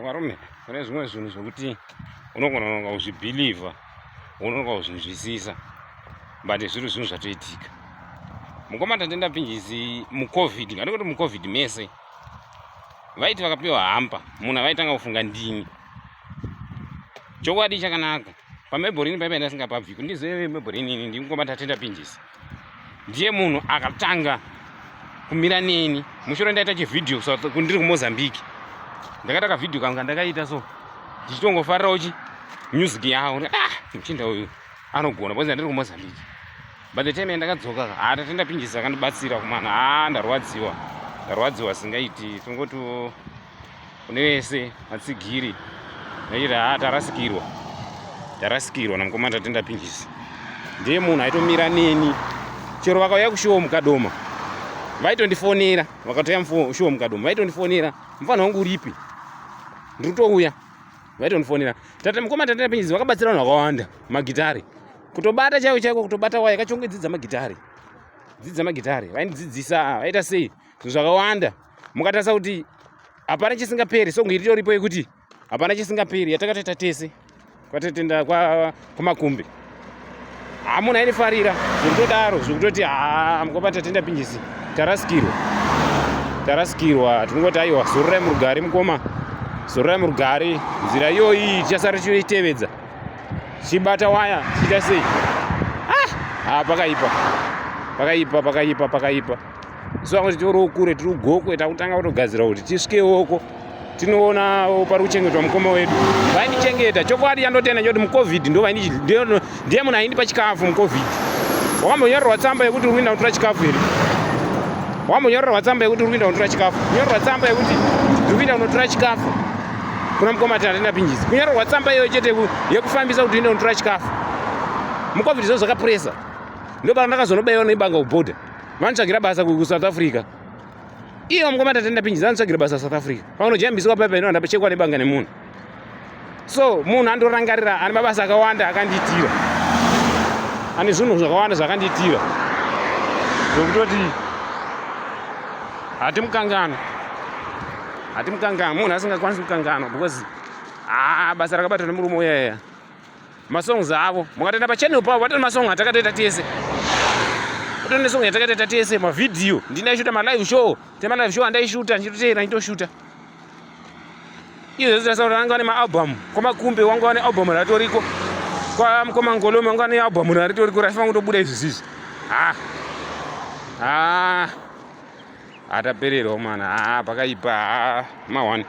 Varume, kune zvimwe zvinhu zvekuti unogona kunonga kuzvibhilivha, unogona kuzvinzwisisa, but zviri zvinhu zvatoitika. Mukoma Tatenda Pinjisi muCovid, ngandikuti muCovid mese vaiti vakapiwa hampa munhu avaitanga kufunga ndini. Chokwadi chakanaka, pamebhorini paipa ndasingapabvi, kundizive mebhorini ini ndimukoma Tatenda Pinjisi. Ndiye munhu akatanga kumira neni mushure ndaita chivhidhiyo kundiri kumozambique. Ndakaita kavhidhiyo kangu kandakaita so ndichitongofarirawo chi music yavo. Ah, muchinda uyu anogona because ndiri kumozambique. By the time yandakadzoka, ha, Tatenda Pinjisi akandibatsira kumana. Ha, ndarwadziwa, ndarwadziwa singaiti. Tongoti kune vese vatsigiri nechiti, ha, tarasikirwa, tarasikirwa namukoma Tatenda Pinjisi. Ndiye munhu aitomira neni chero vakauya kushow mukadoma vaitondifonera, vakatouya mushow mukadoma vaitondifonera, mufana wangu uripi, ndiri kutouya, vaitondifonera. Tata mukoma Tatenda Pinjisi vakabatsira vanhu vakawanda magitare, kutobata chaiko chaiko, kutobata waya kachonge, dzidza magitare, dzidza magitare, vaindidzidzisa, vaita sei zvinhu zvakawanda. Mukatarisa kuti hapana chisingaperi, song iritoripo yekuti hapana chisingaperi yatakatoita tese kwatatenda kwamakumbi, hamuna ainifarira zvekutodaro, zvekutoti ha, mukoma Tatenda Pinjisi tarasikirwa, tarasikirwa. Tinongoti aiwa, zororai murugare mukoma, zororai murugare. Nzira iyoyi tichasara tichitevedza, chibata waya, chiita sei. Ah, ha, pakaipa, pakaipa, pakaipa, pakaipa. Isu vamwe titoriwo kure, tiri kugokwe, takutanga kutogadzira kuti tisvikewoko tinoona pari kuchengetwa mukoma wedu. Vaindichengeta chokwadi, yandotenda choti muCovid ndo ndiye munhu aindipa chikafu muCovid. Wakambonyorerwa tsamba yekuti uri kuenda kunotora chikafu here? Wakambonyorerwa tsamba yekuti uri kuenda kunotora chikafu? Kunyorerwa tsamba yekuti ndiri kuenda kunotora chikafu kuna mukoma Tatenda Pinjisi, kunyorerwa tsamba iyoyo chete yekufambisa kuti uende kunotora chikafu muCovid, zvo zvakapuresa. Ndopaka ndakazonobaiwa nebanga kubhodha, vanotsvagira basa kuSouth Africa. Iye mukoma Tatenda Pinjisi vanotsvagira basa South Africa, paunojambiswa paipa ino ndapachekwa nebanga nemunhu. So munhu andorangarira ane mabasa akawanda akandiitira, ane zvinhu zvakawanda zvakandiitira, zvokutoti hatimukangano, hatimukangano. Munhu asingakwanisi kukanganwa because haa, basa rakabatwa nemurume uyaya, masongs avo mukatoenda pachannel pavo vatone masong atakatoita tese, vatone song yatakatoita tese, mavhidhiyo ndinaishuta, malive show, temalive show andaishuta, ndichitoteera, ndichitoshuta izvo. Zvirasa kuti vanga vane maalbum kwamakumbe, wanga vane album ratoriko kwamukoma Ngolome, wanga vane album raritoriko raifanira kutobuda izvi zizvi. Ha ha, hatapererwa mana. Ha, pakaipa. Ha, ma1.